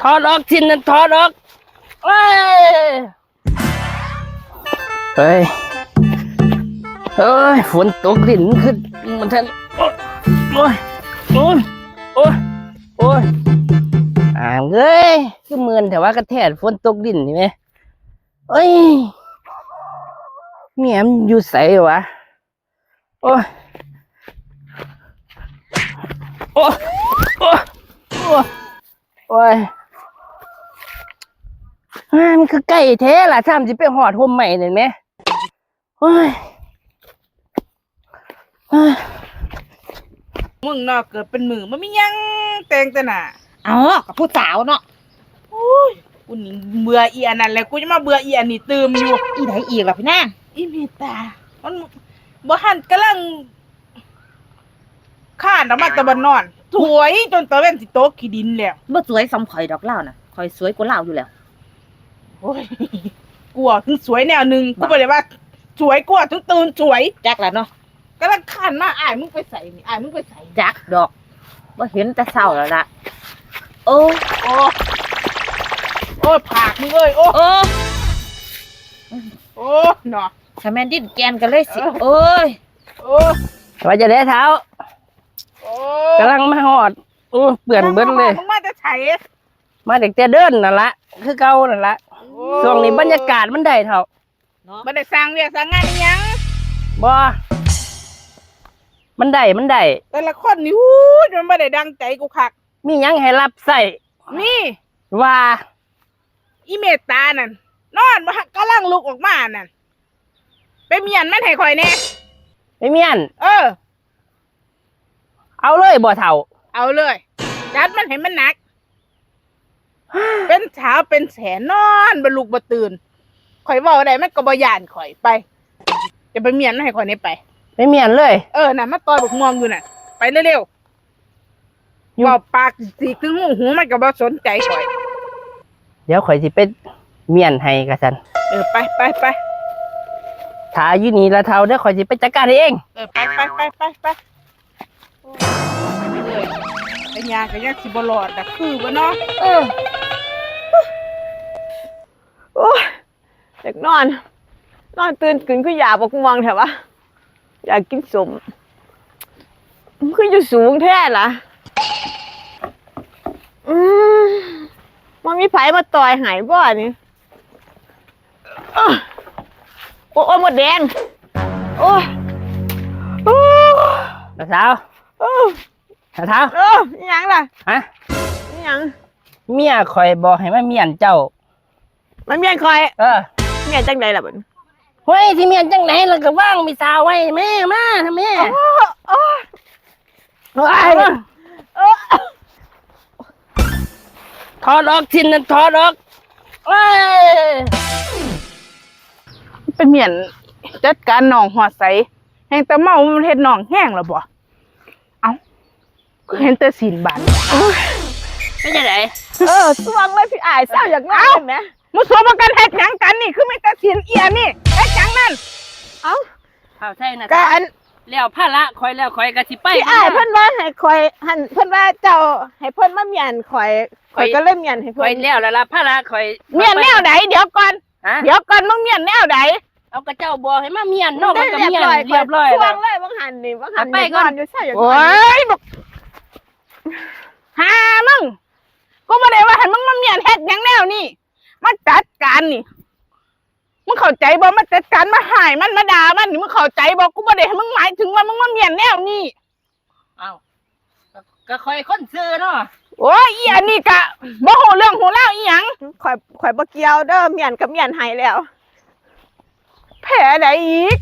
ຖອດອອກ ຊິນນັ້ນຖອດອອກ. ເອີຍ ເອີຍ ເອີຍ ຝົນຕົກ ດິນມັນຄື ມັນທັນ ໂອ້ຍ ໂອ້ຍ ໂອ້ຍ ໂອ້ຍ ໂອ້ຍ ອ່າງເອີຍ ຄືເມື່ອນແທ້ວ່າ ກະແທກຝົນຕົກດິນນີ້ແມ. ເອີຍ ເມຍມັນຢູ່ໃສວະ? ໂອ້ຍ ໂອ້ຍ ໂອ້ຍ ໂອ້ຍ ໂອ້ຍ ອ້າ ມັນຄືໃກ້ແທ້ລະ ຊ້ຳຊິໄປຮອດຮົ່ມໄມ້ນັ້ນແມ. ໂອ້ຍ ມຶງເນາະ ເກີດເປັນມື້ ມັນມີຫຍັງແຕ່ງແຕ່ໜ້າ? ເອົ້າ ກໍຜູ້ສາວເນາະ. ໂອ້ຍ ກູນີ້ເບື່ອອີອັນນັ້ນແຫຼະ ກູຈະມາເບື່ອອີອັນນີ້ຕື່ມຢູ່. ອີໃດອີກລະພີ່ນາງ? ອີເມດຕາ ມັນບໍ່ທັນ ກຳລັງ ຄານອອກມາແຕ່ບ່ອນນອນ ສວຍຈົນຕາເວັນຊິຕົກຂີ້ດິນແລ້ວ. ບໍ່ສວຍສ່ຳຂ້ອຍດອກລາວນະ ຂ້ອຍສວຍກວ່າລາວຢູ່ແລ້ວ. ໂອ້ຍ ກວ່າເຖິງສວຍແນວໜຶ່ງ ບໍ່ ກູບໍ່ໄດ້ວ່າສວຍກວ່າ ເຖິງຕື່ນສວຍ ຈັກລະເນາະ. ກຳລັງຄານມາ ອ້າຍມຶງໄປໃສນີ້? ອ້າຍມຶງໄປໃສ? ຈັກດອກ ບໍ່ເຫັນແຕ່ເຊົ້າແລ້ວລະ. ໂອ້ ໂອ້ ໂອ້ຍ ຜາກມຶງເອີຍ ໂອ້ ໂອ້ ໂອ້ ເນາະ ຖ້າແມ່ນດິນແກ່ນກໍເລີຍຊິ ເອີ ໂອ້ຍ ໂອ້ ວ່າຈັ່ງໃດທ້າວ? ໂອ້ ກຳລັງມາຮອດ ໂອ້ ເປື້ອນເບິດເລີຍ. ມຶງມາແຕ່ໃສ? ມາຕັ້ງແຕ່ເດີນນັ້ນລະ ຄືເກົ່ານັ້ນລະ. ໂອ້ ຊ່ວງນີ້ບັນຍາກາດມັນໄດ້ເຖົ້າ ເນາະ ບໍ່ໄດ້ສ້າງວຽກສ້າງງານອີ່ຫຍັງ. ບໍ່ ມັນໄດ້ ມັນໄດ້ ແຕ່ລະຄົນນີ້ ອູ້ຍ ມັນບໍ່ໄດ້ດັ່ງໃຈກູຄັກ. ມີຫຍັງໃຫ້ຮັບໃຊ້? ມີ ວ່າ ອີເມດຕານັ້ນ ນອນບໍ່ ກຳລັງລຸກອອກມານັ້ນ ໄປມ້ຽນມັນໃຫ້ຂ້ອຍແດ່. ໄປມ້ຽນ? ເອີ ເອົາເລີຍບໍ່ເຖົ້າ? ເອົາເລີຍ ຈັດມັນໃຫ້ມັນໜັກ. ເປັນສາວເປັນແສນ ນອນບໍ່ລຸກບໍ່ຕື່ນ ຂ້ອຍເວົ້າໄດ້ມັນກໍບໍ່ຢ້ານຂ້ອຍ. ໄປ ຈະໄປມ້ຽນມັນໃຫ້ຂ້ອຍແດ່ໄປ. ໄປມ້ຽນເລີຍ? ເອີ ນັ້ນ ມາຕ່ອຍບັກມ່ວງຢູ່ນັ້ນ ໄປເລັວໆ. ຢູ່ ເວົ້າປາກສີກເຖິງຮູຫູ ມັນກໍບໍ່ສົນໃຈຂ້ອຍ. ດຽວຂ້ອຍຊິໄປມ້ຽນໃຫ້ກະຊັ້ນ. ເອີ ໄປ ໄປ ໄປ ຖ້າຢູ່ນີ້ລະເຖົ້າ ດຽວຂ້ອຍຊິໄປຈັດການໃຫ້ເອງ. ເອີ ໄປ ໄປ ໄປ ໄປ ໄປ. ໂອ້ຍ ໄປຍ່າງກໍຍັງຊິບໍ່ລອດດອກ ຄືບໍ່ເນາະ? ເອີ ໂອ້ຍ ຢາກນອນ ນອນຕື່ນຂຶ້ນຄືຢາກບັກມ່ວງແທ້ວະ. ຢາກກິນສົ້ມ ມັນຄືຢູ່ສູງແທ້ລະ. ອືມ ບໍ່ມີໃຜມາຕ່ອຍໃຫ້ບໍ່ນີ້? ໂອ້ຍ ໂອ້ຍ ມົດແດງ ໂອ້ຍ ໂອ້ຍ ນ້າສາວ ໂອ້ຍ ນ້າສາວ ເອີ ອີຫຍັງລະ? ຮະ? ອີຫຍັງ? ເມຍຂ້ອຍບອກໃຫ້ມາມ້ຽນເຈົ້າ. ມາມ້ຽນຂ້ອຍ? ເອີ ມ້ຽນຈັ່ງໃດລະບັດນີ້? ໂອ້ຍ ຊິມ້ຽນຈັ່ງໃດລະ ກໍວາງມີສາວໄວ້ແມ້ ມານຳແມ້. ໂອ້ ໂອ້ ໂອ້ຍ ເອີ ຖອດອອກ ຊິນນັ້ນຖອດອອກ. ໂອ້ຍ ໄປມ້ຽນຈັດການນ້ອງຮອດໃສ? ແຮ່ງແຕ່ເມົາ ມັນເຮັດນ້ອງແຮງລະບໍ? ເອົ້າ ຄືເຫັນແຕ່ຊີ້ນບາດນີ້. ໂອ້ຍ ເປັນຈັ່ງໃດ? ເອີ ຊ່ວງເລີຍ ພີ່ອ້າຍ ເຊົາຢາກນອນແໝ. ໝູ່ສູພາກັນເຮັດຫຍັງກັນນີ້? ຄືມີແຕ່ຊີ້ນເອຍນີ້ ເຮັດຫຍັງນັ້ນ? ເອົ້າ ເຂົ້າໃຈນະ ກະອັນ ແລ້ວພາລະຂ້ອຍແລ້ວ ຂ້ອຍກະຊິໄປ. ພີ່ອ້າຍເພິ່ນວ່າໃຫ້ຂ້ອຍ ຫັ້ນ ເພິ່ນວ່າເຈົ້າໃຫ້ເພິ່ນມາມ້ຽນຂ້ອຍ ຂ້ອຍ ຂ້ອຍກະເລີຍມ້ຽນໃຫ້ເພິ່ນ. ຂ້ອຍແລ້ວລະລະ ພາລະຂ້ອຍ. ມ້ຽນແນວໃດ? ດຽວກ່ອນ ຮະ? ດຽວກ່ອນ ມຶງມ້ຽນແນວໃດ? ເອົາ ກະເຈົ້າບອກໃຫ້ມາມ້ຽນເນາະ ມັນກະມ້ຽນຮຽບຮ້ອຍແລ້ວ. ຊ່ວງເລີຍ ວ່າຫັ້ນນີ້ ວ່າຫັ້ນ ໄປກ່ອນ ນອນຢູ່ໃສ? ໂອ້ຍ ບັກ ຫາມຶງ ກູບໍ່ໄດ້ວ່າໃຫ້ມຶງມາມ້ຽນເຮັດຫຍັງແນວນີ້ ມາຈັດການນີ້ ມຶງເຂົ້າໃຈບໍ່? ມາຈັດການ ມາຮ້າຍມັນ ມາດ່າມັນນີ້ ມຶງເຂົ້າໃຈບໍ່? ກູບໍ່ໄດ້ໃຫ້ມຶງ ໝາຍເຖິງວ່າມຶງມາມ້ຽນແນວນີ້. ເອົ້າ ກະ ກະຂ້ອຍຄົນຊື່ເນາະ. ໂອ້ຍ ອີອັນນີ້ກະບໍ່ຮູ້ເລື່ອງຮູ້ລາວອີຫຍັງ. ຂ້ອຍ ຂ້ອຍບໍ່ກ່ຽວເດີ ມ້ຽນກະມ້ຽນໃຫ້ແລ້ວ. ແພ້ໃດອີກ?